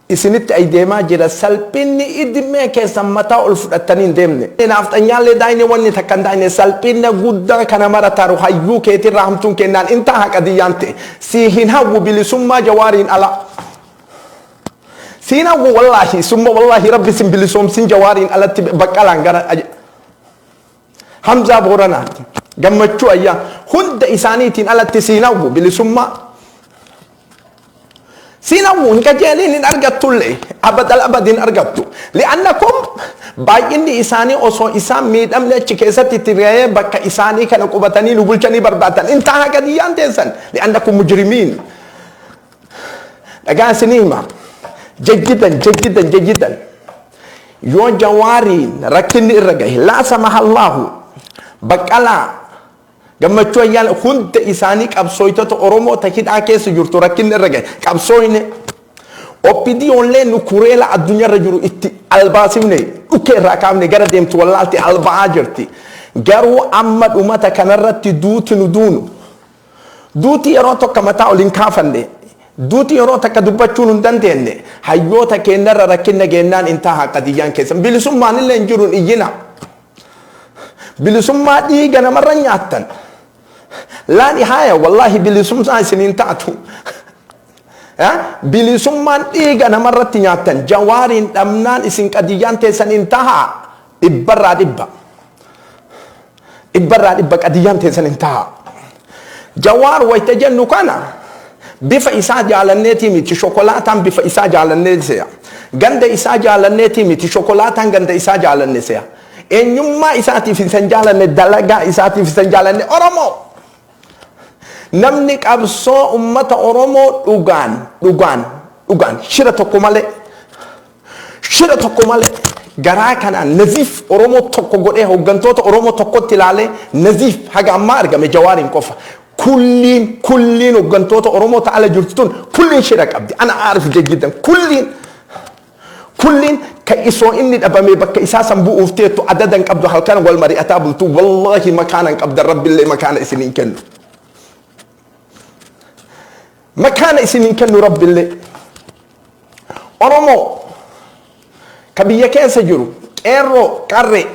Isinitti ay deemaa jira salphinni idmee keessan mataa ol fudhattanii hin deemne. Naafxanyaallee daayne wanni takka hin daayne salphinna guddaa kana mara taru hayyuu keetirraa hamtuun kennaan intaa haqadiyyaan ta'e sii hin hawwu bilisummaa Jawaariin ala. Siin hawwu, wallaahi summa wallaahi, rabbi sin bilisoomsin Jawaariin alatti. Baqqalaan gara Hamzaa Booranaati, Gammachuu Ayyaa, hunda isaaniitiin alatti siin hawwu bilisummaa. Siin hawwu, hin qajeeliin, hin argattullee, abadal abad hin argattu. Li'annakum baay'inni isaanii osoo isaan miidhamni achi keessatti itti gahee bakka isaanii kana qubatanii nu bulchanii barbaatan. Intaha gadiyyaan teessan. Li'annakum mujrimiin. Dhagaa isinii hima. Jajjidan, jajjidan, jajjidan. Yoo Jawaariin rakkinni irra gahe, laa samahallaahu, Baqqalaa, Gammachuu Ayyaana, hunda isaanii qabsooytota Oromoo ta hidhaa keessa jirtu rakkinni irra gahe qabsooyne OPDOnlee nu kureela addunyaarra jiru itti albaasifne, dhukkee irraa kaafne, gara deemtu wallaalti alba'aa jirti. Garuu amma dhumata kanarratti duuti nu duunu. Duuti yeroo tokko mataa ol hin kaafanne. Duuti yeroo takka dubbachuun hin dandeenye. Hayyoota keenyarra rakkinna geennaan intaha qadiyyaan keessan. Bilisummaan illee hin jiru hin iyyina. Bilisummaa dhiiga namarra nyaattan. Laa nihaaya, wallaahi bilisummaa isiniin taatu. Bilisummaan dhiiga namarratti nyaattan Jawaariin dhabnaan isin qadiyyaan teessan hin taha dhibbarraa dhibba. Dhibbarraa dhibba qadiyyaan teessan hin taha. Jawaar wayita jennu kana bifa isaa jaalanneetii miti, shokolaataan bifa isaa jaalannee se'a. Ganda isaa jaalanneetii miti, shokolaataan ganda isaa jaalanne se'a. Eenyummaa isaatiif isan jaalanne, dalagaa isaatiif isan jaalanne. Oromoo. Namni qabsoo ummata Oromoo dhugaan, dhugaan, dhugaan, shira tokko malee, shira tokko malee, garaa kanaan naziif Oromoo tokko godhee hooggantoota Oromoo tokkotti ilaalee naziif haga ammaa argame Jawaariin qofa. Kulliin, kulliin hooggantoota Oromoo ta'ala jirtu tun kulliin shira qabdi. Ana aarif jajjidan kulliin. Kulliin ka isoo inni dhabamee bakka isaa san bu'uuf teettu adadan qabdu, halkan wal mari'ataa bultu, wallaahi makaana hin qabdan, rabbillee makaana isin hin kennu. Makaana isin hin kennu rabbillee. Oromoo ka biyya keessa jiru, qeerroo qarree,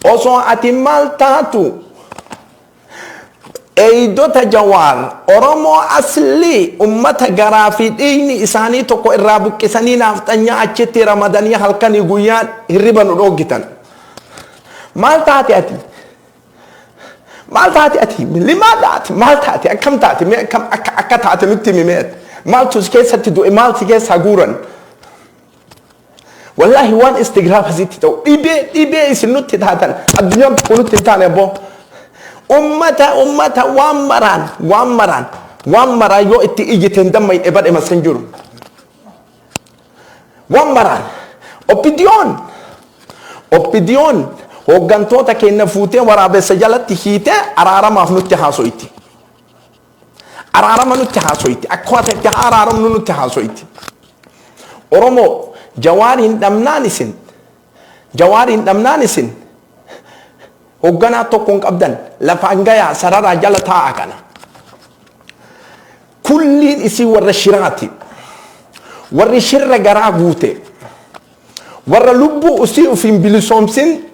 osoo ati maal taatu eeydota Jawaar, Oromoo aslii ummata garaa fi dhiigni isaanii tokko irraa buqqisanii naafxanyaa achitti ramadanii halkanii guyyaa hirriba nu dhooggitan. Maal taate ati? Maal taate ati? Limaadha ati? Maal taate? Akkam taate? Mee akkam akka akka taate nutti himi mee ati? Maaltu si keessatti du'e? Maal si keessaa guuran? Wallaahi waan istigraaf asitti ta'u, dhibee dhibee isin nutti taatan addunyaan tokko nutti hin taane abboo. Ummata ummata waan maraan, waan maraan, waan maraan yoo itti iyyite hin dammayne badhe masan jiru. Waan maraan OPDOn, OPDOn hooggantoota keenya fuutee waraabessa jalatti hiitee araaramaaf nutti haasoyti. Araarama nutti haasoyti. Akkaataa itti araaramnu nutti haasoyti. Oromoo, Jawaar hin dhabnaan isin, Jawaar hin dhabnaan isin hoogganaa tokko hin qabdan, lafaan gayaa sararaa jala taa'a kana. Kulliin isii warra shiraati. Warri shirra garaa guute. Warra lubbuu usii ufiin bilisoomsin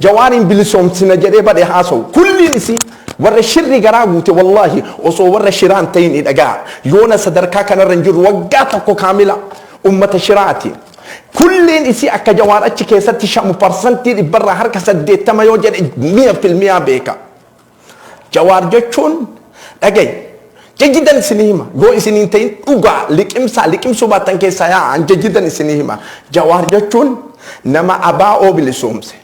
Jawaariin bilisoomsina jedhee badhe haasa'u. Kulliin isii warra shirri garaa guute. Wallaahi osoo warra shiraan ta'in dhagaa yoona sadarkaa kanarra hin jirru waggaa tokko kaamila ummata shiraati. Kulliin isii akka Jawaar achi keessatti shamu 80% yoo jedhe mi'a filmiyaa beeka. Jawaar jechuun, dhagayi, jajjidan isinii hima, yoo isiniin ta'in dhugaa liqimsaa, liqimsuu baattan keessaa yaa'an, jajjidan isinii hima. Jawaar jechuun nama ABO bilisoomse.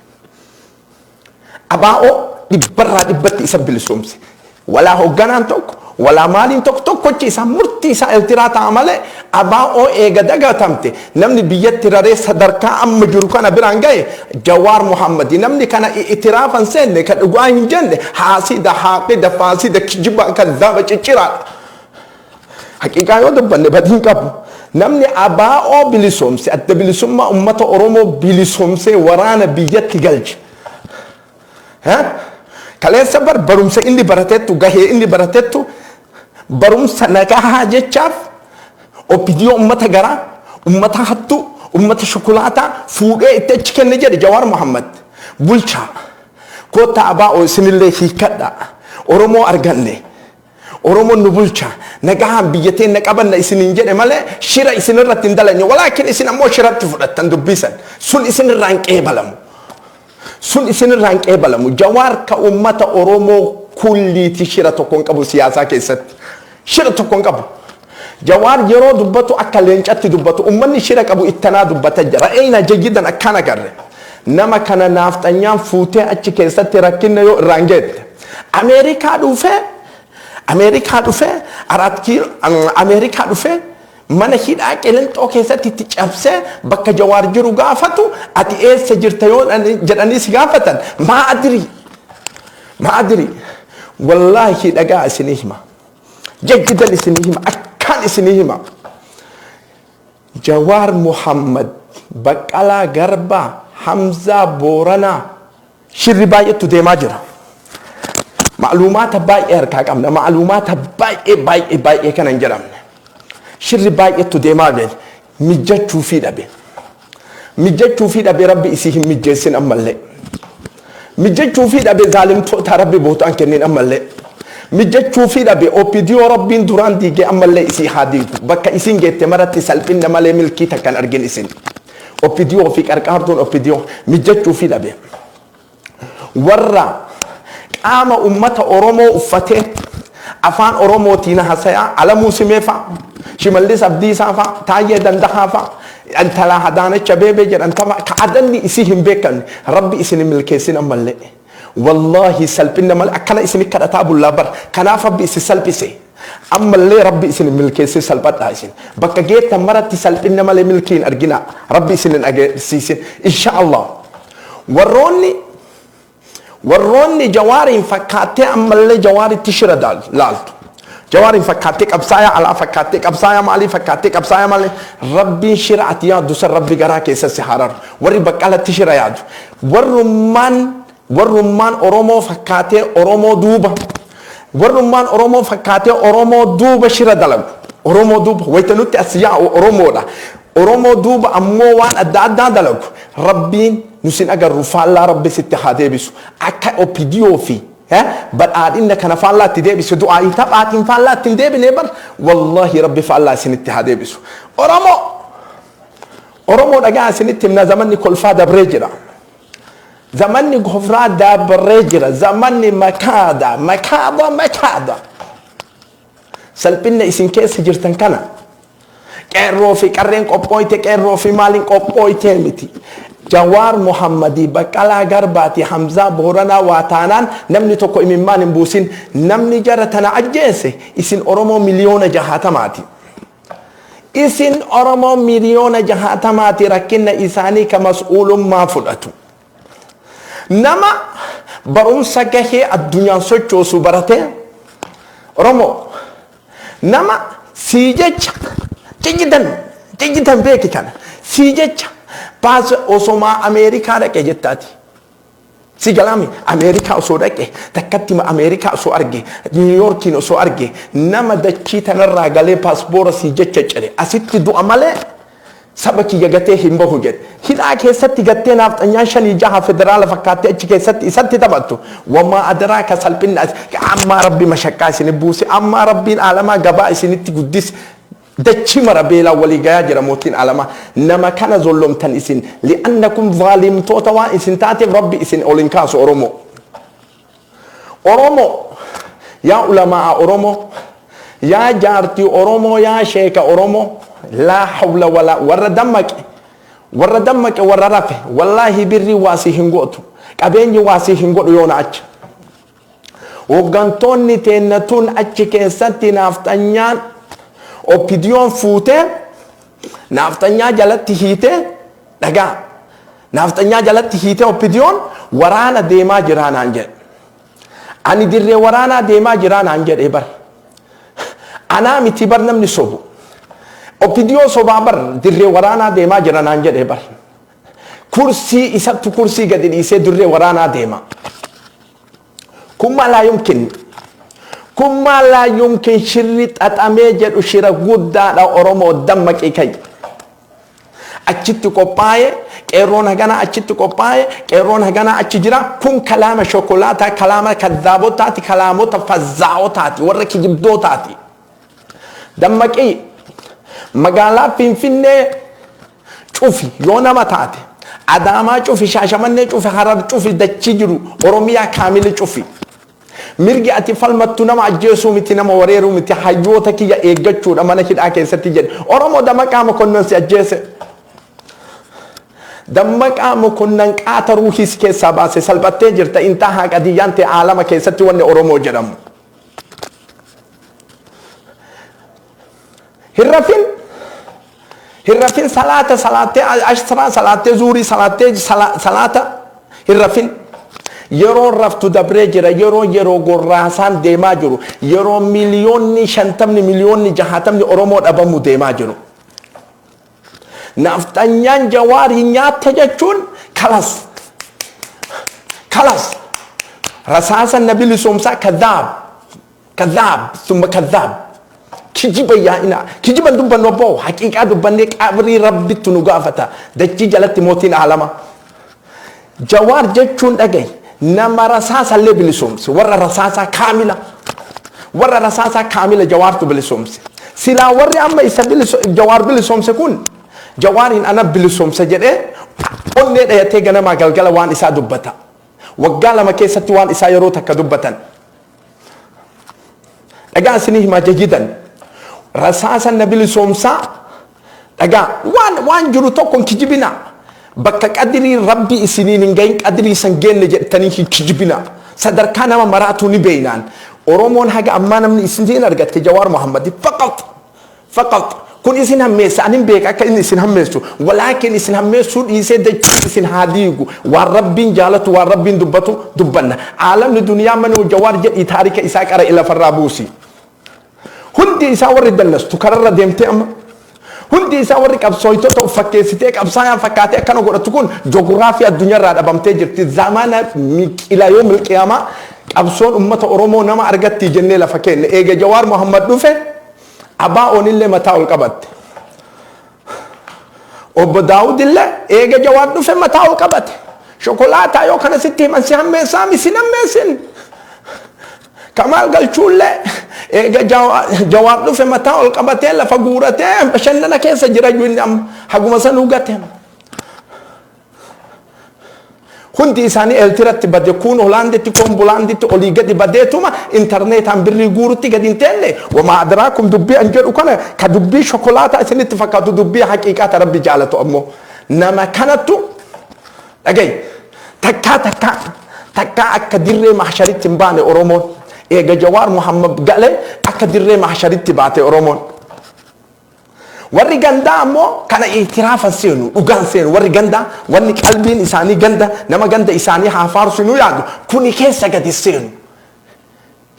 ABO 100% isa bilisoomse. Walaa hoogganaan tokko, walaa maaliin tokko tokkochi isaa murtii isaa eltiraa ta'a malee ABO eega dagatamte namni biyyatti raree sadarkaa amma jiru kana biraan gahe Jawaar Muhammadi. Namni kana itiraafan seenne, ka dhugaa hin jenne, haasida, haaqida, faasida, kijibaa, kazzaaba, cicciraadha. Haqiiqaa yoo dubbanne badii qabu. Namni ABO bilisoomse, Adda Bilisummaa Uummata Oromoo bilisoomsee waraana biyyatti galche. Kaleessa bar barumsa inni baratettu, gahee inni baratettu, barumsa nagahaa jechaaf OPDO ummata garaa, ummata hattuu, ummata shukulaataa fuudhee itti achi kenne jedhe Jawaar Muhammad. Bulchaa. Koottaa ABO isinillee hiikadha. Oromoo arganne. Oromoon nu bulcha. Nagahaan biyya teenya qabanna isiniin jedhe malee shira isinirratti hin dalagne. Walaakin isin ammoo shiratti fudhattan dubbisan. Sun isinirraa hin qeebalamu. Sun isinirraa hin qeebalamu. Jawaar ka ummata Oromoo kulliiti, shira tokko hin qabu siyaasaa keessatti. Shira tokko hin qabu. Jawaar yeroo dubbatu akka leencatti dubbatu, ummanni shira qabu ittanaa dubbata jira. Ra'eena jayyidan akkaan agarre. Nama kana naafxanyaan fuutee achi keessatti rakkinna yoo irraan geette. Ameerikaa dhufee Araat Kiilo Ameerikaa dhufee mana hidhaa Qilinxoo keessatti itti cabsee bakka Jawaar jiru gaafatu, ati eessa jirta yoo jedhanii si gaafatan, maa adrii, maa adrii. Wallaahi dhagaa isinii hima, jajjidan isinii hima, akkaan isinii hima. Jawaar Muhammad, Baqqalaa Garbaa, Hamzaa Booranaa, shirri baay'eetu deemaa jira. Macluumaata baay'ee harkaa qabna. Macluumaata baay'ee baay'ee baay'ee kana hin jedhamne. Shirri baay'eetu deemaa jira. Mijjachuu fi dhabe. Mijjachuu fi dhabe, Rabbi isii hin mijjeessin ammallee. Mijjachuu fi dhabe, zaalimtoota Rabbi bootaan kennin ammallee. Mijjachuu fi dhabe, OPDO Rabbiin duraan diigee ammallee isii haa diigu. Bakka isin geette maratti salphinna malee milkii takkan argin isin. OPDO fi qarqaartuun OPDO mijjachuu fi dhabe. Warra qaama ummata Oromoo uffatee afaan Oromootiin hasayaa Alamuu Simee fa'a, Shimallis Abdiisaa fa'a, Taayyee Dandahaa fa'a, intala Adaanach Abeebee jedhan fa'a ka adanni isii hin beekamne, Rabbi isin hin milkeessin ammallee. Wallaahi salphinna malee akkana isin kadhataa bullaa bar, kanaaf Rabbi isin salphise. Ammallee Rabbi isin hin milkeessin, salphadhaa isin. Bakka geettan maratti salphinna malee milkii hin arginaa. Rabbi isin hin agarsiisin. Insha Allah. Warroonni Jawaariin fakkaattee ammallee Jawaaritti shira laaltu. Jawaariin fakkaattee qabsaayaa alaa fakkaattee, qabsaayaa maalii fakkaattee, qabsaayaa maalii, Rabbiin shira ati yaaddu san Rabbi garaa keessa si hararu. Warri Baqqalatti shira yaadu. Warrummaan Oromoo fakkaatee Oromoo duuba. Warrummaan Oromoo fakkaatee Oromoo duuba shira dalagu. Oromoo duuba wayita nutti as yaa'u Oromoodha. Oromoo duuba ammoo waan adda addaa dalagu. Rabbiin nu sin agarru, faallaa Rabbi sitti haa deebisu. Akka OPDO fi badhaadhina kana faallaa itti deebisu, du'aa'ii taphaatiin faallaa itti hin deebine bar, wallaahi Rabbi faallaa isinitti haa deebisu. Oromoo, Oromoo, dhagaa isinitti himna, zamanni kolfaa dabree jira. Zamanni kolfaa dabree jira. Zamanni makaada, makaada, makaada. Salphinna isin keessa jirtan kana qeerroo fi qarreen qophooyte, qeerroo fi maaliin qophooytee miti. Jawaar Muhammadii, Baqqalaa Garbaati, Hamzaa Booranaa waa taanaan namni tokko imimmaan hin buusin. Namni jara tana ajjeese isin Oromoo 60,000,000ti. Isin Oromoo 60,000,000ti rakkinna isaanii ka mas'uulummaa fudhatu. Nama barumsa gahee addunyaan sochoosu baratee, Oromoo, nama sii jecha ciccitan ciccitan beeki kana sii jecha baasa osomaa Ameerikaa dhaqe jettaati. Si galaami, Ameerikaa osoo dhaqe, takkatti Ameerikaa osoo arge, New Yorkiin osoo arge, nama dachii tanarraa galee paaspoora sii jecha cire asitti du'a malee saba kiyya gatee hin bahu jedhe. Hidhaa keessatti gattee naafxanyaan shanii jaha federaala fakkaattee achi keessatti isatti taphattu. Wamaa adaraa ka salphinna ammaa Rabbi mashaqqaa isin buuse, ammaa Rabbiin aalamaa gabaa isinitti guddise. Dachii mara beelaa walii gayaa jira mootiin alamaa. Nama kana zollomtan isin. Li'annakum zaalimtoota waan isin taateef Rabbi isin ol hin kaasu Oromoo. Oromoo, yaa ulamaa Oromoo, yaa jaartii Oromoo, yaa sheeka Oromoo, laa hawla walaa, warra dammaqe, warra dammaqe, warra rafe, wallaahi birrii waasii hin gootu, qabeenyi waasii hin godhu yoona achi. Hooggantoonni teenna tun achi keessatti naafxanyaan OPDOn fuutee naafxanyaa jalatti hiitee, dhagaa, naafxanyaa jalatti hiitee OPDOn waraana deemaa jiraa naan jedhe. Ani dirree waraanaa deemaa jiraa naan jedhe bar. Anaa miti bar namni sobu. OPDO sobaa bar, dirree waraanaa deemaa jira naan jedhe bar. Kursii isattu kursii gadi dhiisee dirree waraanaa deema. Kun maa laa yumkin. Kun maal laa yumkin shirri xaxamee jedhu shira guddaadha. Oromoo, dammaqii ka'i. Achitti qophaa'e, qeerroon haganaa achitti qophaa'e, qeerroon haganaa achi jira. Kun kalaama shokolaataa, kalaama kazzaabotaati, kalaamota fazzaa'otaati, warra kijibdootaati. Dammaqii, magaalaa Finfinnee cufi yoo nama taate, Adaamaa cufi, Shaashamannee cufi, Harar cufi, dachii jiru Oromiyaa kaamili cufi. Mirgi ati falmattu nama ajjeesuu miti, nama wareeruu miti, hayyoota kiyya eeggachuudha mana hidhaa keessatti jedhe. Oromoo, Dammaqaa Mokonnon si ajjeese. Dammaqaa Mokonnon qaata ruuhii si keessaa baase. Salphattee jirta. Intaa haa qadiyyaan ta'e aalama keessatti wanni Oromoo jedhamu. Hin rafin. Hin rafin. Salaata salaattee, ashtiraa salaattee, zuurii salaattee, salaata hin rafin. Yeroon raftu dabree jira. Yeroo yeroo gorraasaan deemaa jiru. Yeroo 50 miliyoonni, 60 miliyoonni Oromoo dhabamu deemaa jiru. Nafxanyaan Jawaarii nyaatte jechuun kalas. Kalas. Rasaasa na bilisoomsaa, kadhaab. Kadhaab. Summa kadhaab. Kijiba yaa'ina. Kijiban dubbannu abboo, haqiiqaa dubbannee qabrii Rabbittu nu gaafata. Dachii jalatti mootiin aalama. Jawaar jechuun, dhagahi, nama rasaasallee bilisoomse, warra rasaasaa kaamila. Warra rasaasaa kaamila Jawaartu bilisoomse. Silaa warri amma isa Jawaar bilisoomse kun Jawaariin ana bilisoomse jedhee onnee dhayatee ganamaa galgala waan isaa dubbata. Waggaa 2 keessatti waan isaa yeroo takka dubbatan. Dhagaa isinii himaa jajidan. Rasaasa na bilisoomsaa, dhagaa waan jiru tokko hin kijibinaa. Bakka qadirii Rabbi isiniin hin gahin, qadirii san geenne jettanii hin kijibinaa. Sadarkaa nama maraatu ni beeynaan. Oromoon haga ammaa namni isiniin argatte Jawaar Muhammadi faqat. Faqat. Kun isin hammeessa, anin beeka akka inni isin hammeessu. Walaakin isin hammeessuu dhiisee dachii isin haa diigu. Waan Rabbiin jaalatu, waan Rabbiin dubbatu dubbanna. Aalamni duniyaa manuu Jawaar jedhii taarika isaa qara lafarraa buusi. Hundi isaa warri dallastu kararra deemtee amma. Hundi isaa warri qabsooytota of fakkeessitee qabsaayaan fakkaatee akkana godhatu kun joogiraafii addunyaarraa dhabamtee jirti. Zamana ila yoomil qiyaamaa qabsoon ummata Oromoo nama argatti jennee lafa kenne. Eega Jawaar Muhammad dhufe, ABO'n illee mataa ol qabatte. Obbo Daawud illee eega Jawaar dhufe mataa ol qabate. Shokolaataa yoo kana sitti himan si hammeessaa mi si hammeessin. Kamaal Galchuullee eega Jawaar dhufe mataa ol qabatee lafa guuratee bashannana keessa jira inni amma haguma sanuu gate. Hundi isaanii Eeltiratti bade, kuun Hoolaanditti, kuun Bulaanditti olii gadi badeetuma intarneetaan birrii guurutti gadi hin teenne. Wamaa adraakum, dubbii an jedhu kana ka dubbii shokolaataa isinitti fakkaatu, dubbii haqiiqaa ta Rabbi jaalatu ammoo nama kanattu dhagayi. Takkaa takkaa takkaa akka dirree mahsharitti hin baane Oromoon. Eega Jawaar Muhammad galee akka dirree mahsharitti baate Oromoon. Warri gandaa ammoo kana itiraafan seenu, dhugaan seenu. Warri gandaa, wanni qalbiin isaanii ganda, nama ganda isaanii haa faarsinuu yaadu, kuni keessa gadi seenu.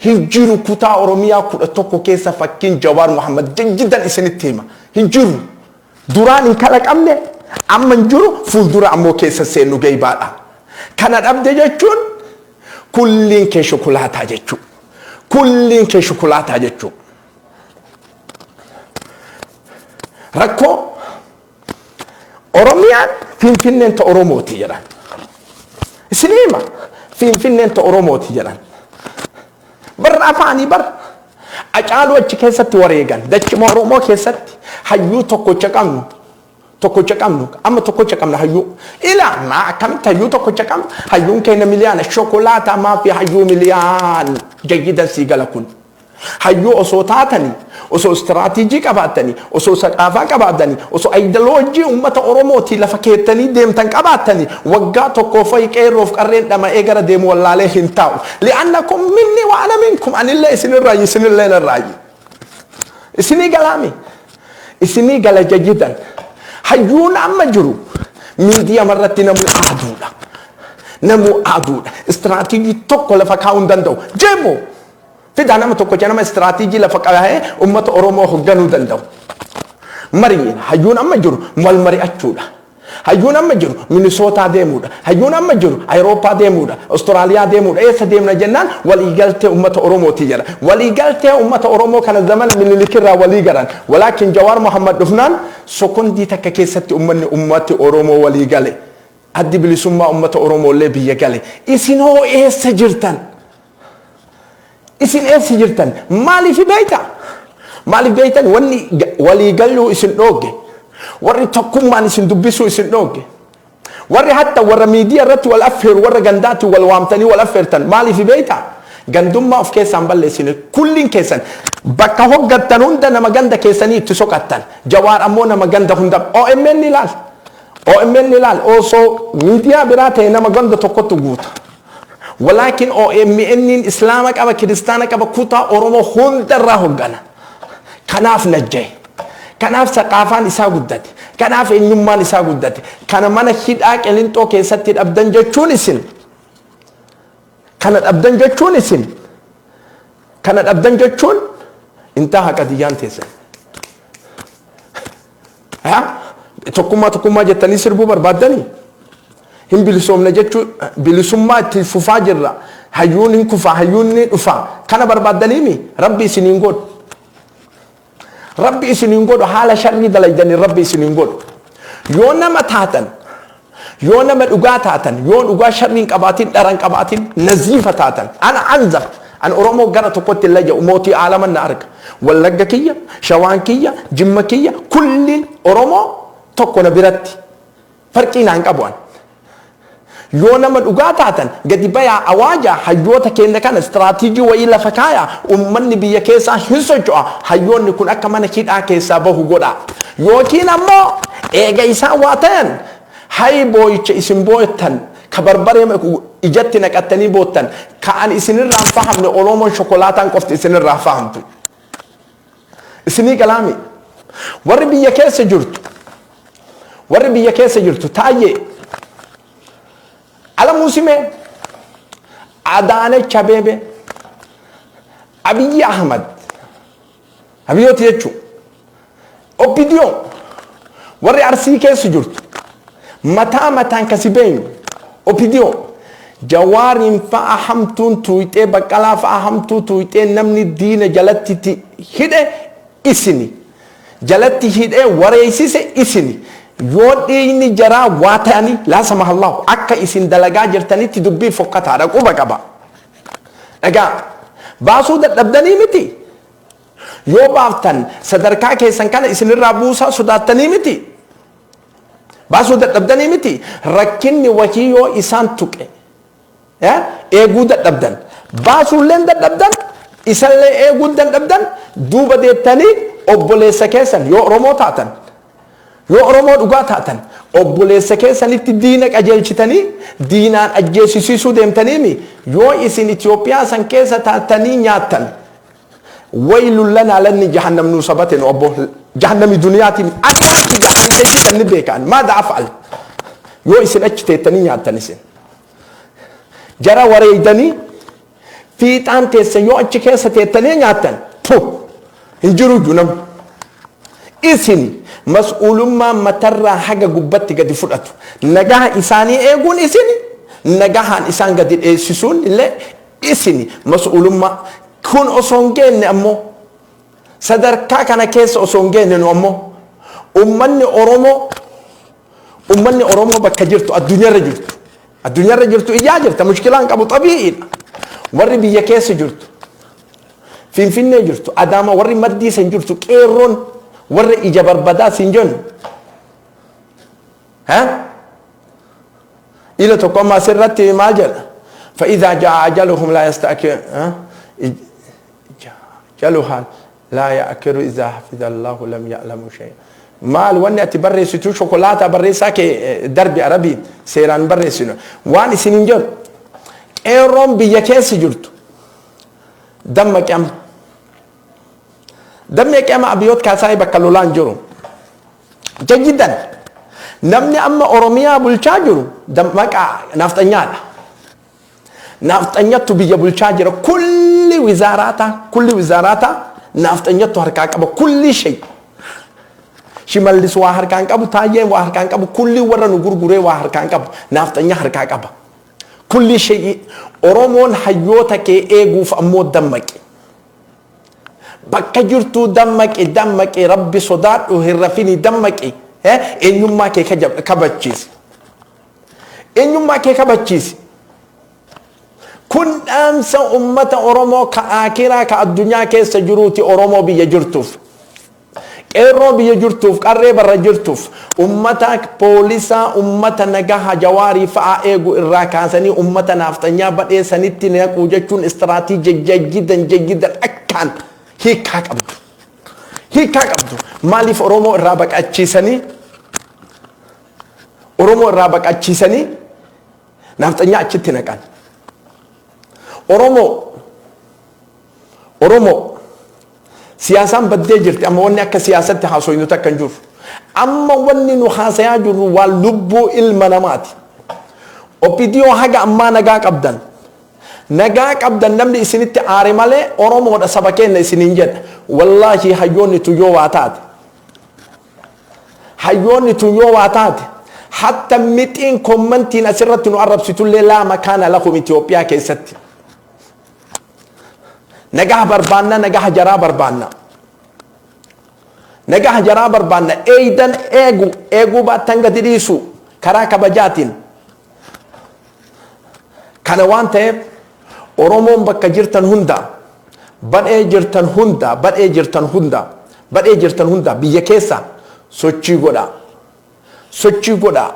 Hin jiru kutaa Oromiyaa 11 keessa fakkiin Jawaar Muhammad, jajjidan isinitti hima. Hin jiru. Duraan hin kalaqamne, amma hin jiru, fuuldura ammoo keessa seenu geebaadha. Kana dhabde jechuun kulliin kee shukulaataa jechuudha. Kulliin kee shukulaataa jechuudha. Rakkoo Oromiyaan, Finfinneen ta Oromooti jedhan. Isin hima, Finfinneen ta Oromooti jedhan. Barra afaanii bar Acaaluu achi keessatti wareegan, dachima Oromoo keessatti hayyuu tokkocha qabnu, tokkocha qabnu, amma tokkocha qabna hayyuu. Ilaa maa akkamitti hayyuu tokkocha qabnu? Hayyuun keenya miliyaana, shokolaataa maafi hayyuu miliyaan jayyidan sii gala kun. Hayyuu osoo taatanii, osoo istiraatiijii qabaattanii, osoo saqaafaa qabaattanii, osoo aayidoloojii uummata Oromootii lafa keettanii deemtan qabaattanii, waggaa tokkoo fa'i qeerroof qarreen dhama'ee gara deemu wallaalee hin taa'u. Li'annakum minni wa ana minkum, anillee isinirraayi, isinillee narraayi. Isinii galaami. Isinii gala jayyidan. Hayyuun amma jiru miidiyaa irratti namuu aaduudha. Namuu aaduudha. Istiraatiijii tokko lafa kaa'uu hin danda'u. Jeemoo. Fidaa nama tokko nama istiraatiijii lafa kaa'ee uummata Oromoo hoogganuu danda'u. Mariin hayyuun amma jiru wal mari'achuudha. Hayyuun amma jiru Minisootaa deemuudha. Hayyuun amma jiru Ayirooppaa deemuudha. Ostiraaliyaa deemuudha. Eessa deemna jennaan waliigaltee uummata Oromooti jedha. Waliigaltee uummata Oromoo kana zamana Minilikirraa walii galan. Walaakin Jawaar Mohammad dhufnaan sokondii takka keessatti uummanni uummati Oromoo walii gale. Addi bilisummaa uummata Oromoo illee biyya gale. Isin hoo eessa jirtan? Isin eessa jirtan? Maaliif beekta? Maaliif beektan? Wanni waliigaluu isin dhoogge. Warri tokkummaan isin dubbisuu isin dhoogge. Warri hatta warra miidiyaa irratti wal affeeru, warra gandaatti wal waamtanii wal affeertan, maaliif beekta? Gandummaa of keessaan balleessine. Kulliin keessan bakka hoggattan hunda nama ganda keessanii itti soqattan. Jawaar ammoo nama ganda hunda. OMN ilaal. OMN ilaal, osoo miidiyaa biraa ta'e nama ganda tokkotti guuta. Walaakin OMN Islaama qaba, Kiristaana qaba, kutaa Oromoo hundarraa hoggana. Kanaaf najjaye. Kanaaf saqaafaan isaa guddate. Kanaaf eenyummaan isaa guddate. Kana mana hidhaa Qilinxoo keessatti dhabdan jechuun isin. Kana dhabdan jechuun isin. Kana dhabdan jechuun intaa haqa diyyaan teessan. Tokkummaa tokkummaa jettanii sirbuu barbaaddanii? Hin bilisoomne jechuu, bilisummaa itti fufaa jirra. Hayyuun hin kufa, hayyuun ni dhufa. Kana barbaaddaniimi? Rabbi isiniin godhu. Rabbi isiniin godhu, haala sharrii dalaydanii Rabbi isiniin godhu. Yoo nama taatan, yoo nama dhugaa taatan, yoo dhugaa sharrii hin qabaatin, dhara hin qabaatin, naziifa taatan. Ana anzaf. An Oromoo gara tokkotti hin layya'u, mootii aalaman na arga. Wallagga kiyya, Shawaan kiyya, Jimma kiyya, kulliin Oromoo tokko na biratti. Farqii naan qabu an. Yoo nama dhugaa taatan gadi bayaa, awaajaa, hayyoota keenya kana istiraatiijii wayii lafa kaayaa, uummanni biyya keessaa hin socho'a, hayyoonni kun akka mana hidhaa keessaa bahu godhaa. Yookiin ammoo eega isaan waa ta'an, hay booyicha isin booytan ka barbaree ijatti naqattanii boottan ka an isinirraa hin fahamne, Oromoon shokolaataan qofti isinirraa fahamtu. Isinii galaami. Warri biyya keessa jirtu, warri biyya keessa jirtu, Taayyee, Alamuu Simee, Adaanech Abeebee, Abiyyi Ahmad, Abiyyooti jechuun OPDO, warri Arsii keessa jirtu, mataa mataan kasi beenyu OPDO Jawaariin fa'a hamtuun tuuyxee, Baqqalaa fa'a hamtuu tuuyxee, namni diina jalatti hidhe isini. Jalatti hidhee wareeysise isini. Yoo dhiigni jaraa waa ta'anii, laa samahallahu, akka isin dalagaa jirtanitti dubbii fokkataadha, quba qaba. Dhagaa baasuu dadhabdanii miti. Yoo baaftan sadarkaa keessan kana isinirraa buusaa sodaattanii miti. Baasuu dadhabdanii miti. Rakkinni wahii yoo isaan tuqe eeguu dadhabdan. Baasuulleen dadhabdan, isallee eeguu dadhabdan, duuba deettanii obboleessa keessan, yoo Oromoo taatan, yoo Oromoo dhugaa taatan, obboleessa keessanitti diina qajeelchitanii diinaan ajjeesisiisuu deemtaniimi. Yoo isin Itoophiyaa san keessa taatanii nyaattan, waylun lanaa lanni jahannam nuu sabate nu obbo jahannami duniyaatiin ani waan kiyya an ni beekaan maada af'al. Yoo isin achi teettanii nyaattan, isin jara wareeydanii fiixaan teessan, yoo achi keessa teettanii nyaattan, pu hin jiru iyyuu namni isin mas'uulummaa matarraa haga gubbatti gadi fudhatu. Nagaha isaanii eeguun isin, nagahaan isaan gadi dheessisuun illee isin. Mas'uulummaa kun osoo hin geenne ammoo, sadarkaa kana keessa osoo hin geenne, nu ammoo ummanni Oromoo bakka jirtu, addunyaarra jirtu iyyaa jirta, mushkilaan qabu, xabii'iidha. Warri biyya keessa jirtu, Finfinnee jirtu, Adaama, warri maddii san jirtu, qeerroon, warri ija barbadaa siin jennu, ila tokko amma asirratti maal jedha? فإذا جاء أجلهم لا يستأخر أجلها لا يأخر إذا حفظ الله لم يعلموا شيئا. Maal wanni ati barreessitu? Shokolaataa barreessaa kee darbi, Arabiin seeraan barreessinu. Waan isin hin jedhu, qeerroon biyya keessa jirtu, dammaqi amma, dammaqi amma. Abiyoot Kaasaayii bakka lolaan jiru jajjidan. Namni amma Oromiyaa bulchaa jiru dammaqaa, naafxanyaadha. Naafxanyattu biyya bulchaa jira. Kulli wizaaraata, kulli wizaaraata naafxanyattu harkaa qaba. Kulli shay. Shimallis waa harkaan qabu, Taayyeen waa harkaan qabu, kulli warra nu gurguree waa harkaan qabu, naafxanyaa harkaa qaba. Kulli shay'i Oromoon hayyoota kee eeguuf ammoo dammaqi. Bakka jirtuu dammaqi, dammaqi, Rabbi sodaadhu, hin rafini, dammaqi. Eenyummaa kee kabachiisi. Eenyummaa kee kabachiisi. Kun dhaamsa ummata Oromoo ka aakiraa ka addunyaa keessa jiruuti. Oromoo biyya jirtuuf. Qeerroo biyya jirtuuf, qarree barra jirtuuf, ummata poolisaa, ummata nagaha Jawaarii fa'aa eegu irraa kaasanii ummata naafxanyaa badhee sanitti naquu jechuun istiraatiijii jajjidan jajjidan akkaan hiikaa qabdu. Hiikaa qabdu. Maaliif Oromoo irraa baqachiisanii? Oromoo irraa baqachiisanii naafxanyaa achitti naqan. Oromoo siyaasaan baddee jirti. Amma wanni akka siyaasatti haasoynu takka hin jiru. Amma wanni nu haasayaa jirru waan lubbuu ilma namaati. OPDO haga ammaa nagaa qabdan. Nagaa qabdan, namni isinitti aare malee Oromoodha, saba keenya isiniin jedha. Wallaahi, hayyoonni tun yoo waa taate, hayyoonni tun yoo waa taate, hatta mixiin commentiin asirratti nu arrabsitullee laa makaana lahum Itoophiyaa keessatti. Nagaa barbaanna, nagaa jaraa barbaanna. Nagaa jaraa barbaanna. Eeydan eegu, eeguu baattan gadi dhiisu karaa kabajaatiin. Kana waan ta'eef, Oromoon bakka jirtan hunda, badhee jirtan hunda, badhee jirtan hunda, badhee jirtan hunda, biyya keessa sochii godhaa. Sochii godhaa.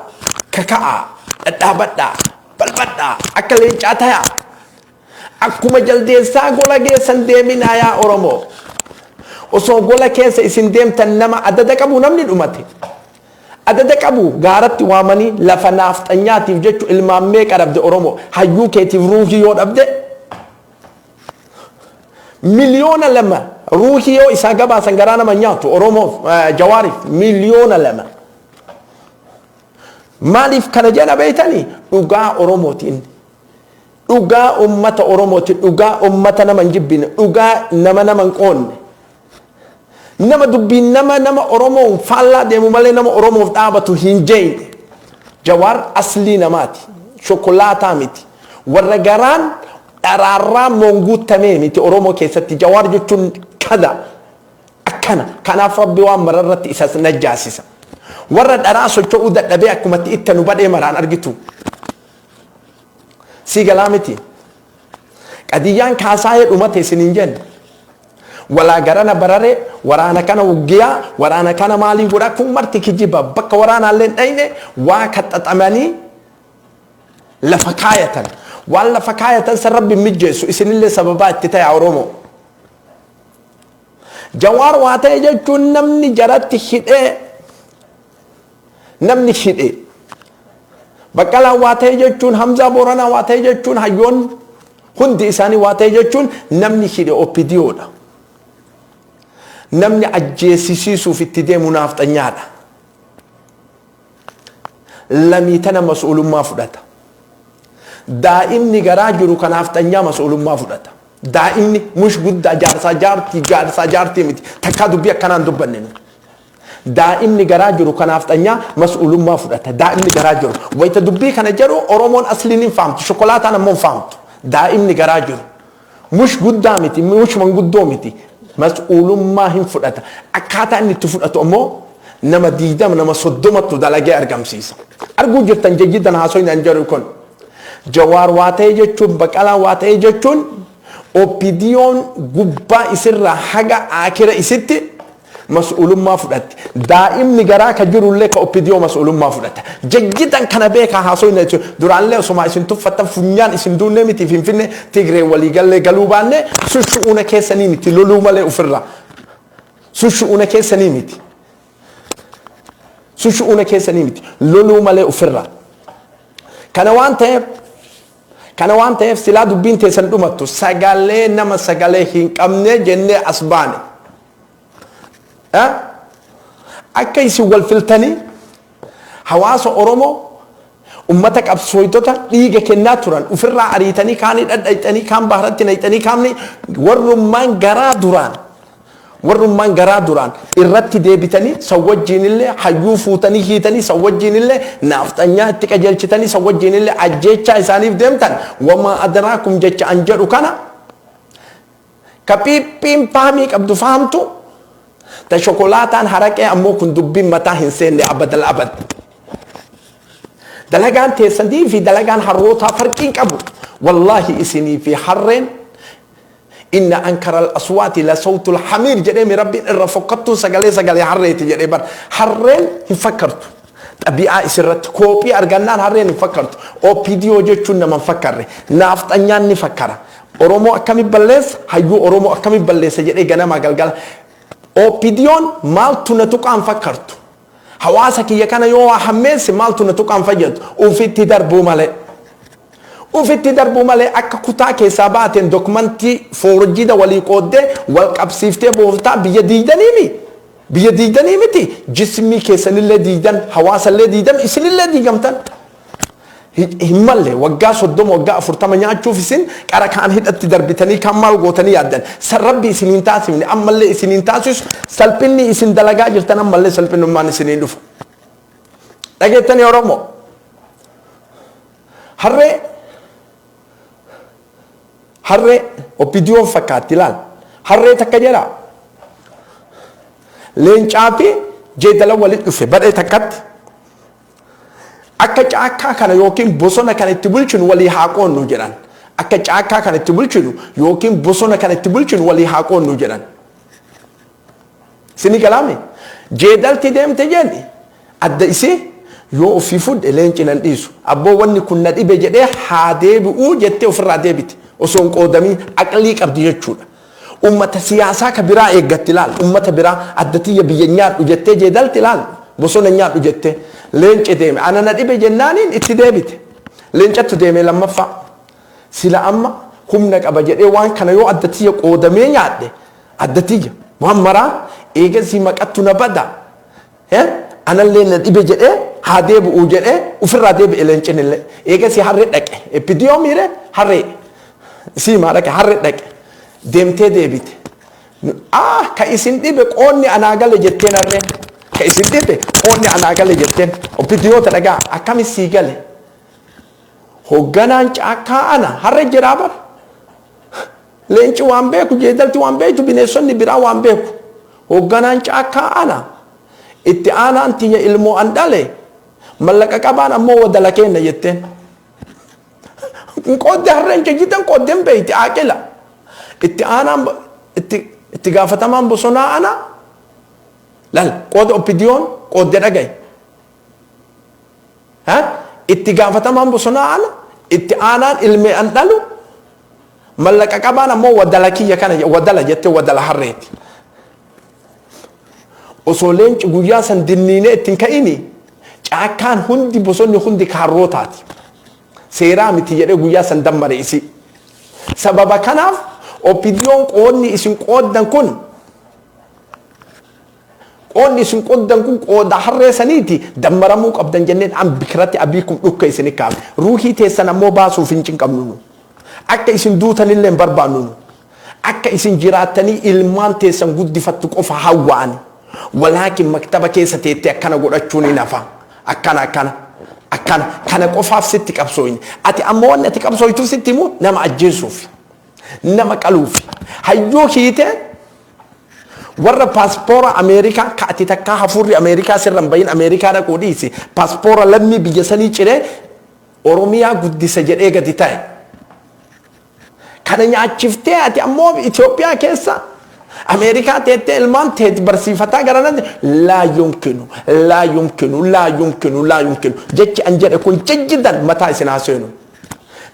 Kaka'aa. Dhadhaabadhaa. Balbadhaa. Akka leencaa tayaa. Akkuma jaldeessaa gola geessan deeminaa, yaa Oromoo. Osoo gola keessa isin deemtan nama adada qabu namni dhumate. Adada qabu gaaratti waamanii lafa naafxanyaatiif jechu ilmaan meeqa dhabde Oromoo? Hayyuu keetiif ruuhii yoo dhabde, 2 miliyoona ruuhii yoo isaa gabaasan garaa nama nyaatu. Oromoof, Jawaariif 2 miliyoona. Maaliif kana jedha beeytanii? Dhugaa Oromootiin. Dhugaa ummata Oromooti, dhugaa ummata nama hin jibbine, dhugaa nama nama hin qoonne. Nama dubbiin nama nama Oromoon faallaa deemu malee nama Oromoof dhaabatu hin jeeyne. Jawaar aslii namaati. Shokolaataa miti. Warra garaan dharaarraa moonguuttamee miti Oromoo keessatti. Jawaar jechuun kada akkana. Kanaaf Rabbi waan mararratti isa najjaasisa. Warra dharaa socho'uu dadhabee akkumatti itti nu badhee maraan argitu. Si galaa miti. Qadiyyaan kaasaayee dhumate isiniin jenne. Walaa garana bararee, waraana kana wuggiyaa, waraana kana maalii godhaa, kun marti kijiba. Bakka waraanaallee hin dhayne, waa kaxaxamanii lafa kaayatan. Waan lafa kaayatan san Rabbi mijjeessu isinillee sababaa itti ta'e, Oromoo. Jawaar waa ta'e jechuun namni jaratti hidhee, namni hidhe. Baqqalaan waa ta'e jechuun, Hamzaa Booranaa waa ta'e jechuun, hayyoon hundi isaanii waa ta'e jechuun namni hidhe OPDOdha. Namni ajjeesisiisuuf itti deemu naafxanyaadha. Lamii tana mas'uulummaa fudhata. Daa'imni garaa jiru kan naafxanyaa mas'uulummaa fudhata. Daa'imni mush guddaa, jaarsaa jaartii, jaarsaa jaartii miti. Takkaa dubbii akkanaan dubbanne nu. Daa'imni garaa jiru kan naafxanyaa mas'uulummaa fudhata. Daa'imni garaa jiru. Wayita dubbii kana jedhu Oromoon asliin hin faamtu. Shokolaataan ammoo hin faamtu. Daa'imni garaa jiru. Mush guddaa miti, mush manguddoo miti. Mas'uulummaa hin fudhata. Akkaataa inni itti fudhatu ammoo nama 20, nama 30ttu dalagee argamsiisa. Arguu jirtan jejjidan haasoyin an jedhu kun. Jawaar waa ta'e jechuun, Baqalaa waa ta'e jechuun, OPDO'n gubbaa isirraa haga aakira isitti mas'uulummaa fudhatti. Daa'imni garaa ka jirullee ka OPDO mas'uulummaa fudhata. Jejjidan kana beekaa haasoyin jechuun duraallee osuma isin tuffattan funyaan isin duunne miti. Finfinne Tigree waliigallee galuu baanne sun shu'uuna keessanii miti, loluu malee ofirraa. Sun shu'uuna keessanii miti. Sun shu'uuna keessanii miti, loluu malee ofirraa. Kana waan ta'eef silaa dubbiin teessan dhumattu sagalee nama sagalee hin qabne jennee as baane. Akka isin wal filtanii hawaasa Oromoo, ummata qabsooytota dhiiga kennaa turan ofirraa ariitanii, kaanii dhadhayxanii, kaan baharatti nayxanii, kaamni warrummaan garaa duraan Warrummaan garaa duraan irratti deebitanii san wajjiinillee hayyuu fuutanii hiitanii, san wajjiinillee naafxanyaa itti qajeelchitanii, san wajjiinillee ajjeechaa isaaniif deemtan, wamaa adraakum jecha an jedhu kana ka piiphiin fahamii qabdu fahamtu, ta shokolaataan haraqee ammoo kun dubbiin mataa hin seenne abadal abad. Dalagaan teessanii fi dalagaan harrootaa farqiin qabu. Wallaahi isinii fi harreen, inna ankaral aswaati la sawtul hamiir jedhee mi Rabbiin, irra fokkattuun sagalee sagalee harreeti jedhee bar. Harreen hin fakkartu. Xabi'aa isirratti koophii argannaan harreen hin fakkartu. OPDO jechuun nama hin fakkarre. Naafxanyaan ni fakkara. Oromoo akkami balleessa, hayyuu Oromoo akkami balleessa jedhee ganamaa galgala. OPDOn maaltu na tuqaan fakkartu. Hawaasa kiyya kana yoo waa hammeesse maaltu na tuqaan fayyadu. Ufitti darbuu malee. Ufitti darbuu malee akka kutaa keessaa baateen dokumentii foorjida walii qooddee wal qabsiiftee booftaa biyya diigdaniimi. Biyya diigdanii miti, jismii keessanillee diigdan, hawaasallee diigdan, isinillee diigamtan. Hin malle waggaa 30, waggaa 40 nyaachuuf isin qara kaan hidhatti darbitanii kan maal gootanii yaaddan. San Rabbi isiniin taasifne, ammallee isiniin taasisu. Salphinni isin dalagaa jirtan ammallee salphinnummaan isiniin dhufa. Dhageettanii Oromoo? Harree, harree OPDOn fakkaatti ilaal. Harree takka jedha. Leencaa fi jeedala walitti dhufe badhee takkatti. Akka caakkaa kana yookiin bosona kana itti bulchinu walii haa qoonnu jedhan. Akka caakkaa kana itti bulchinu yookiin bosona kana itti bulchinu walii haa qoonnu jedhan. Sini galaame? Jeedalti deemte jedhi adda isii yoo ofii fudhe leenci nan dhiisu. Abboo, wanni kun na dhibe jedhee haa deebi'uu jettee ofirraa deebite. Osoo hin qoodamiin aqlii qabdi jechuudha. Ummata siyaasaa ka biraa eeggatti ilaal. Ummata biraa adda tiyya biyya nyaadhu jettee jeedalti ilaal. Bosona nyaadhu jettee. Leenci deeme. Ana na dhibe jennaaniin itti deebite. Leencattu deeme lammaffaa. Sila amma humna qaba jedhee waan kana yoo adda tiyya qoodamee nyaadhe, adda tiyya waan maraa eegasii maqattu na bada. Anallee na dhibe jedhee haa deebi'uu jedhee ofirraa deebi'e leencin illee. Eegasii harree dhaqe. Epidiyoo miire harree. Sii maa dhaqe, harree dhaqe. Deemtee deebite. Ah, ka isin dhibe qoonni anaa gale jetteen harreen. Ka isin dhibe qoonni anaa gale jetteen. Opidiyoota dhagaa, akkami sii gale? Hoogganaan caakkaa ana, harree jiraa bara. Leenci waan beeku, jeedalti waan beektu, bineensonni biraa waan beeku. Hoogganaan caakkaa ana. Itti aanaan tiyya ilmoo an dhale, mallaqa qabaan ammoo wadala kenna jetteen. Qoodde harreen jajjitan qooddeen beeyti aaqila. Itti aanaan itti gaafatamaan bosonaa ana. Lal qooda OPDOn qoodde dhagaye. Itti gaafatamaan bosonaa ana, itti aanaan ilmee an dhalu, mallaqa qabaan ammoo wadala kiyya kana wadala jettee, wadala harreeti. Osoo leenci guyyaa san dinniinee ittiin ka'ini, caakkaan hundi, bosonni hundi kaarrootaati. Seeraa miti jedhee guyyaa san dammare isii. Sababa kanaaf OPDOn qoodni isin qooddan kun qooda harree saniiti, dammaramuu qabdan jenneen an bikiratti abiikum dhukka isin kaafne. Ruuhii teessan ammoo baasuuf hin cinqabnu nu. Akka isin duutanillee hin barbaannu nu. Akka isin jiraattanii ilmaan teessan guddifattu qofa hawwaani. Walaakin maktaba keessa teettee akkana godhachuun hin hafa. Akkana akkana. Akkana kana qofaaf sitti qabsooyne. Ati ammoo wanni ati qabsooytuuf sitti himu nama ajjeesuuf. Nama qaluuf. Hayyuu hiitee warra paaspoora Ameerikaa ka ati takkaa hafuurri Ameerikaa sirra hin bahin, Ameerikaa dhaquu dhiisi. Paaspoora lammii biyya sanii ciree Oromiyaa guddisa jedhee gadi ta'e. Kana nyaachiftee ati ammoo Itoophiyaa keessa Ameerikaa teettee ilmaan teeti barsiifataa gara natti, laa yumkinu, laa yumkinu, laa yumkinu, laa yumkinu. Jechi an jedhe kun jajjidan mataa isin haa seenu.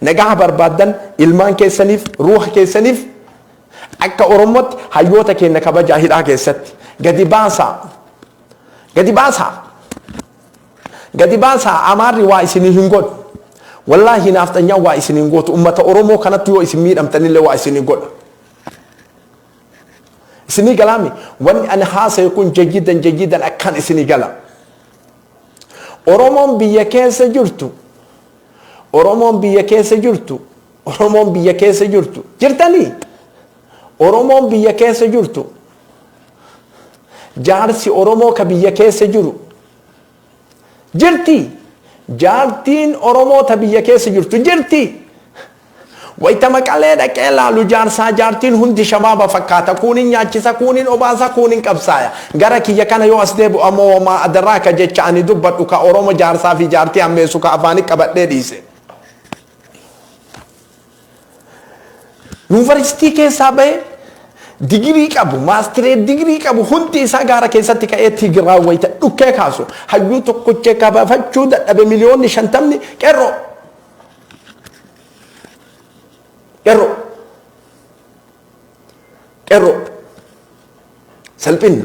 Nagaa barbaaddan ilmaan keessaniif, ruuha keessaniif, akka Oromootti hayyoota keenya kabajaa, hidhaa keessatti gadi baasaa. Gadi baasaa. Gadi baasaa. Amaarri waa isinii hin godhu. Wallaahi naafxanyaan waa isinii hin gootu. Ummata Oromoo kanatti yoo isin miidhamtanillee waa isinii godha. Isinii galaami, wanni ani haasaye kun jayyidan jayyidan akkaan isinii gala. Oromoon biyya keessa jirtu, Oromoon biyya keessa jirtu, Oromoon biyya keessa jirtu jirtanii, Oromoon biyya keessa jirtu. Jaarsi Oromoo ka biyya keessa jiru jirti. Jaartiin Oromoo ta biyya keessa jirtu jirti. Wayita Maqalee dhaqee laalu jaarsaa jaartiin hundi shabaaba fakkaata. Kuunin nyaachisa, kuunin obaasa, kuunin qabsaaya. Gara kiyya kana yoo as deebi'u ammoo wamaa adraaka jecha ani dubbadhu ka Oromo jaarsaa fi jaartii hammeessu ka afaani qabadhee dhiise. Yuunivarsiitii keessaa bahee digirii qabu, maastireet digirii qabu hundi isaa gaara keessatti ka'ee Tigraay wayita dhukkee kaasu hayyuu tokkocha kabafachuu dadhabe miliyoonni 50 qeerroo. Qeerroo. Qeerroo. Salphinna.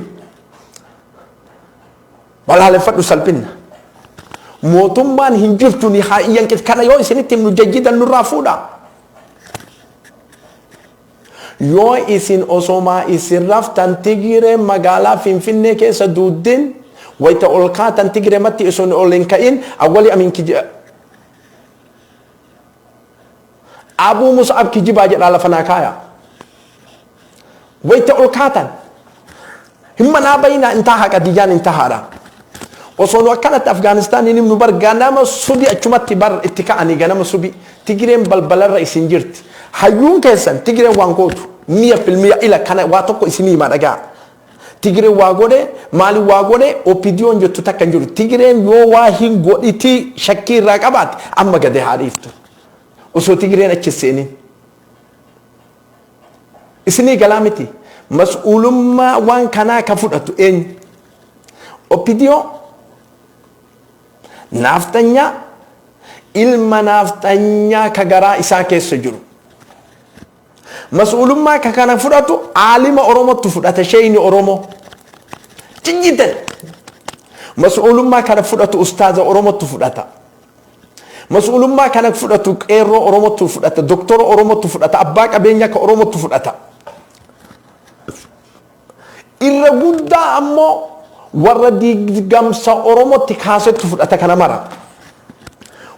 Balaaleffadhu salphinna. Mootummaan hin jirtu ni haa iyyan kana yoo isinitti himnu jajjidan nurraa fuudha. Yoo isin osomaa isin raftan Tigireen magaalaa Finfinnee keessa duuddin wayita ol kaatan Tigirematti isin ol hin ka'in awwali amin kiji Abuu Mus'ab kijibaa jedhaa lafa naa kaaya. Wayita ol kaatan hin manaa bayinaa intaa haqa diyyaan hin tahaadha. Osoo nu akkanatti Afgaanistaan hin himnu bar ganama subi achumatti bar itti ka'anii ganama subi Tigireen balbalarra isin jirti. Hayyuun keessan Tigireen waan gootu miya filmiya ila kana waa tokko isinii himaa dhagaa. Tigireen waa godhe maali waa godhe OPDOn jettu takka hin jiru. Tigireen yoo waa hin godhitii shakkii irraa qabaate amma gadi haa dhiiftu. Osoo Tigireen achi hin seenin. Isinii galaa miti. Mas'uulummaa waan kanaa ka fudhatu eenyu? OPDO naafxanyaa ilma naafxanyaa ka garaa isaa keessa jiru. Mas'uulummaa ka kana fudhatu aalima Oromottu fudhata sheeyni Oromoo. Jijjiitan. Mas'uulummaa kana fudhatu ustaaza Oromottu fudhata. Mas'uulummaa kana fudhatu qeerroo Oromottu fudhata, doktora Oromottu fudhata, abbaa qabeenya ka Oromottu fudhata. Irra guddaa ammoo warra diigamsa Oromotti kaasettu fudhata kana mara.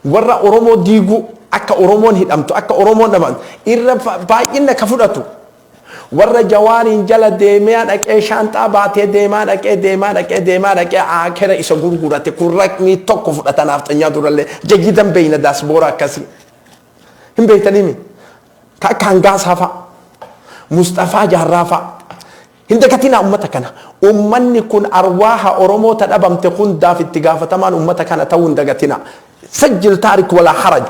Warra Oromoo diiguu akka Oromoon hidhamtu akka Oromoon dhabamtu irra baay'ina ka fudhatu warra Jawaariin jala deemee dhaqee shaanxaa baatee deemaa dhaqee deemaa dhaqee deemaa dhaqee aakera isa gurgurate kun raqmii tokko fudhata naafxanyaa durallee jayyidan beeyna daasboora akkasii. Hin beeytaniimi? Ka akka Hangaasaa fa'a. Musxafaa Jaarraa fa'a. Hin dagatinaa ummata kana. Ummanni kun arwaaha Oromoo ta dhabamte hundaaf itti gaafatamaan ummata kana ta'uu hin dagatinaa. Sajjil taarik walaa haraj.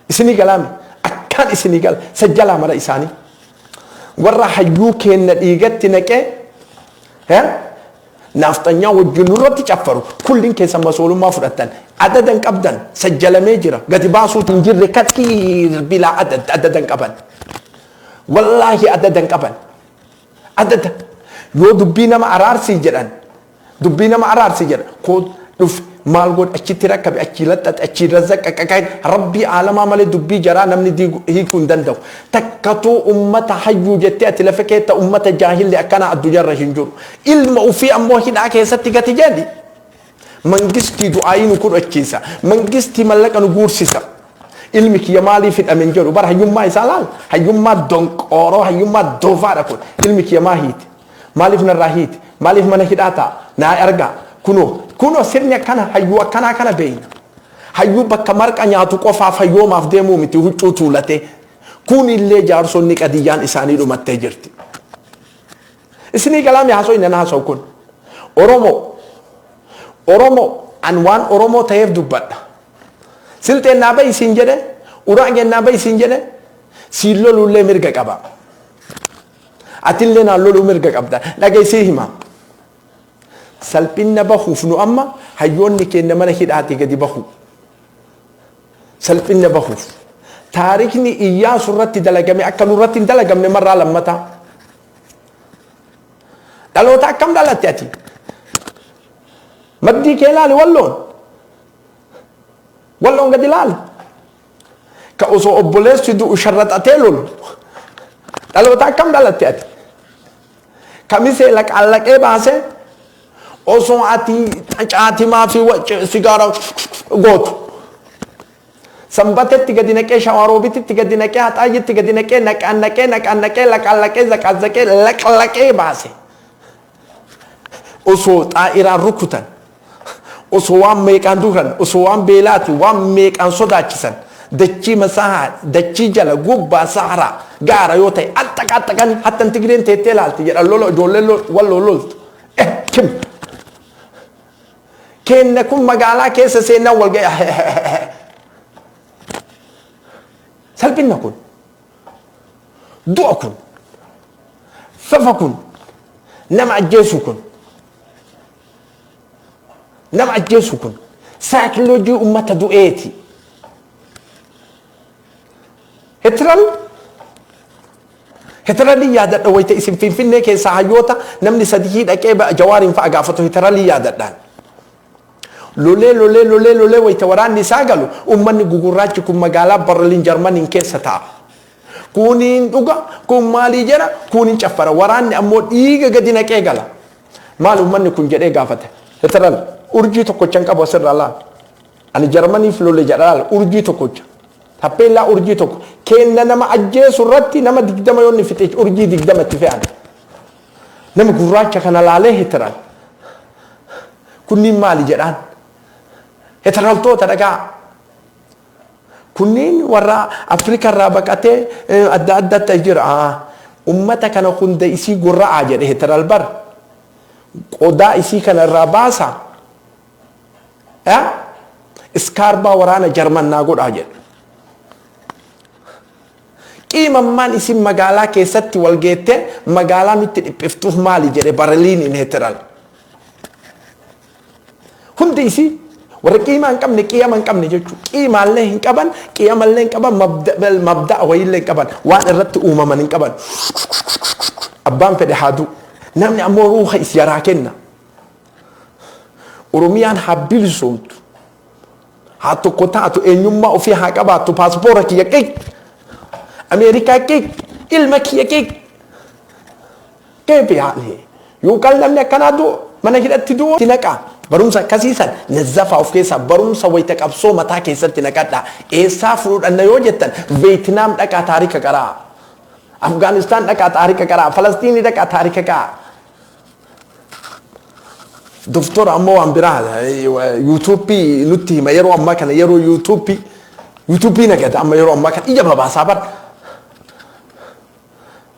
Isinii galaami? Akkaan isinii gala. Sajjalaa mara isaanii. Warra hayyuu keenna dhiigatti naqee naafxanyaa wajjin nurratti caffaru kullin keessan masoolummaa fudhattan adadan qabdan sajjalamee jira gadi baasuutu hin jirre kathiir bilaa adad adadan qaban wallaahi adadan qaban adada yoo dubbii nama araarsii jedhan Dubbii nama araarsi jedha. Koo dhufe maal godhe achitti rakkabe achii laxxaxe achii razzaqqa qaqaa rabbii aalamaa malee dubbii jaraa namni diigu hiikuu hin danda'u. Takkatuu ummata hayyuu jettee ati lafa keetta ummata jaahilli akkanaa addunyaarra hin jiru. Ilma ufii ammoo hidhaa keessatti gati jedhi. Mangistii du'aayii nu kudhachiisa. Mangistii mallaqa nu guursisa. Ilmi kiyya maaliif hidhame hin jedhu. Bara hayyummaa isaa laal. Hayyummaa donqooroo hayyummaa doofaadha kun. Ilmi kiyya maa hiite? Maaliif narraa hiite? Maaliif mana hidhaa taa'a? Naa ergaa. Kunoo, kunoo sirni akkana hayyuu akkanaa kana beeyna. Hayyuu bakka marqa nyaatu qofaaf hayyoomaaf deemuu miti huccuu tuulatee. Kunillee jaarsonni qadiyyaan isaanii dhumattee jirti. Isinii galaami haasoo inni haasa'u kun. Oromoo, Oromoo, an waan Oromoo ta'eef dubbadha. Silxeen naa bahi siin jedhe, Uraageen naa bahi siin jedhe, siin loluullee mirga qaba. Atillee naan loluu mirga qabda. Dhaga'i sii hima. Salphinna bahuuf nu amma hayyoonni keenya mana hidhaatii gadi bahu. Salphinna bahuuf. Taarikni Iyyaasu irratti dalagame akka nurratti hin dalagamne marraa lammataa. Dhaloota akkam dhalatte ati? Maddii kee laali walloon. Walloon gadi laali. Ka osoo obboleessi du'u sharraxatee lolu. Dhaloota akkam dhalatte ati? Kamisee laqaallaqee baasee osoo ati caatimaa fi sigaara gootu. Sanbatetti gadi naqee, Shawaroobititti gadi naqee, Haxaayyitti gadi naqee, naqaan naqee, naqaan naqee, laqaan laqee, zaqaazaqee, laqlaqee baase. Osoo xaa'iraan rukutan, osoo waan meeqaan dukan, osoo waan beelaati, waan meeqaan sodaachisan, dachii masahaa, dachii jala, gubbaa, sahraa, gaara yoo ta'e, axxaqa axxaqanii, hattan Tigreen teettee ilaalti jedhan lola ijoolleen walloo loltu. Eh, kim? Keenna kun magaalaa keessa seenaan wal ga'e. Salphinna kun. Du'a kun. Fafa kun. Nama ajjeesu kun. Nama ajjeesu kun. Saayikoloojii uummata du'eeti. Hitler Hitler'n yaadadha wayita isin Finfinnee keessaa hayyoota namni sadihii dhaqee Jawaariin fa'a gaafatu Hitler'n yaadadhaan. Lolee lolee lolee lolee wayita waraanni isaa galu uummanni gugurraachi kun magaalaa Berliin Jarmaniin keessa taa'a. Kuniin dhuga, kun maalii jedha, kuniin caffara. Waraanni ammoo dhiiga gadi naqee gala. Maal uummanni kun jedhee gaafate. Hitler urjii tokkocha hin qabu asirraa laal. Ani Jarmaniif lole jedha laal urjii tokkocha. Tappeellaa urjii tokko. Kenna nama ajjeesu irratti nama 20 yoonni fixe urjii 20 itti fe'an. Nama gurraacha kana laalee Hitler. Kunniin maali jedhaan. Hitlertoota dhagaa. Kunniin warra Afrika irraa baqatee adda addatti jira. Ummata kana hunda isii gurra'aa jedhe Hitler bar. Qodaa isii kana irraa baasa. Iskaarbaa waraana Jarman naa godhaa jedhe. Qiimammaan isin magaalaa keessatti wal geettee magaalaa nutti dhiphiftuuf maali jedhe Berliiniin Hitler. Hundi isii warra qiimaa hin qabne, qiyama hin qabne jechuudha. Qiimaallee hin qaban, qiyamallee hin qaban, mabda'a wayiillee hin qaban, waan irratti uumaman hin qaban. Abbaan fedhe haa du'u. Namni ammoo ruuha is yaraa kenna. Oromiyaan haa bilisoomtu. Haa tokko taatu, eenyummaa ofii haa qabaattu, paaspoora kiyya qiq. Ameerikaa qiq, ilma kiyya qiq. Keefi haali. Yookaan namni akkanaa du'u mana hidhatti du'u itti naqaa. Barumsa akkasiisan nazzafaa of keessaa barumsa wayita qabsoo mataa keessatti naqadhaa. Eessaa fuudhanna yoo jettan, Veetinaam dhaqaa taarika qaraa. Afgaanistaan dhaqaa taarika qaraa. Falastiinii dhaqaa taarika qaraa. Doktora ammoo waan biraa yuutuuppii nutti hima yeroo ammaa kana, yeroo yuutuuppii nagata amma yeroo ammaa kana ija babaasaa bara.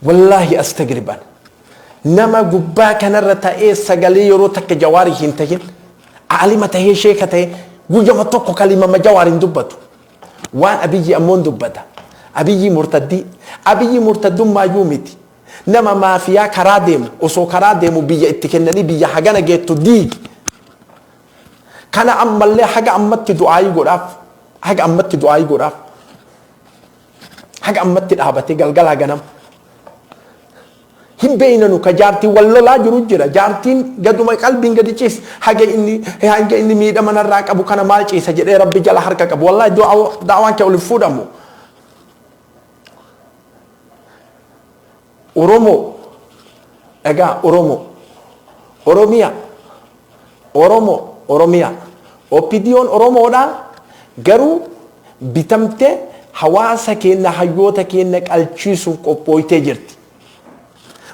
Wallaahi astagriban. Nama gubbaa kanarra ta'ee sagalee yeroo takka Jawaarii hin tahin, aalima tahee, sheeka tahee, guyyama tokko kalimama Jawaar hin dubbatu. Waan Abiyyi ammoo hin dubbata. Abiyyi murtaddii. Abiyyi murtaddummaa miti. Nama maafiyaa karaa deemu, osoo karaa deemu biyya itti kennanii biyya hagana geettu diigi. Kana ammallee haga ammatti du'aayii godhaaf. Haga ammatti du'aayii godhaaf. Haga ammatti dhaabatee galgalaa ganama. Hin beeynanu ka jaartiin wal lolaa jiru jira. Jaartiin gaduma qalbiin gadi ciis. Hanga inni miidhama narraa qabu kana maal ciisa jedhee Rabbi jala harka qabu. Wallaahi da'awaan kee oliif fuudhamu. Oromoo dhagaa, Oromoo, Oromiyaa, Oromoo, Oromiyaa. OPDOn Oromoodha, garuu bitamtee hawaasa keenya, hayyoota keenya qalchiisuuf qophooytee jirti.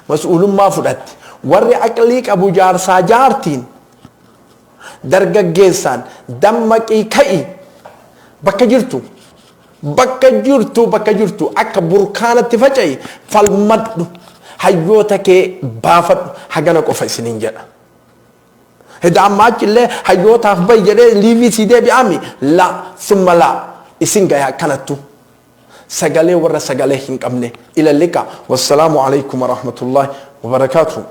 Mas'uulummaa fudhatti. Warri aqlii qabu, jaarsaa jaartiin, dargaggeessaan, dammaqii ka'i, bakka jirtu bakka jirtu bakka jirtu akka burkaanatti faca'i, falmadhu, hayyoota kee baafadhu. Hagana qofa isiniin jedha. Heda amma achillee hayyootaaf bahi jedhee liivii sii deebi'aami la summa la isin gaya akkanattu sagalee warra sagalee hin qabne ila liqa. Wassalaamu alaikum warahmatullahi wabarakaatuh.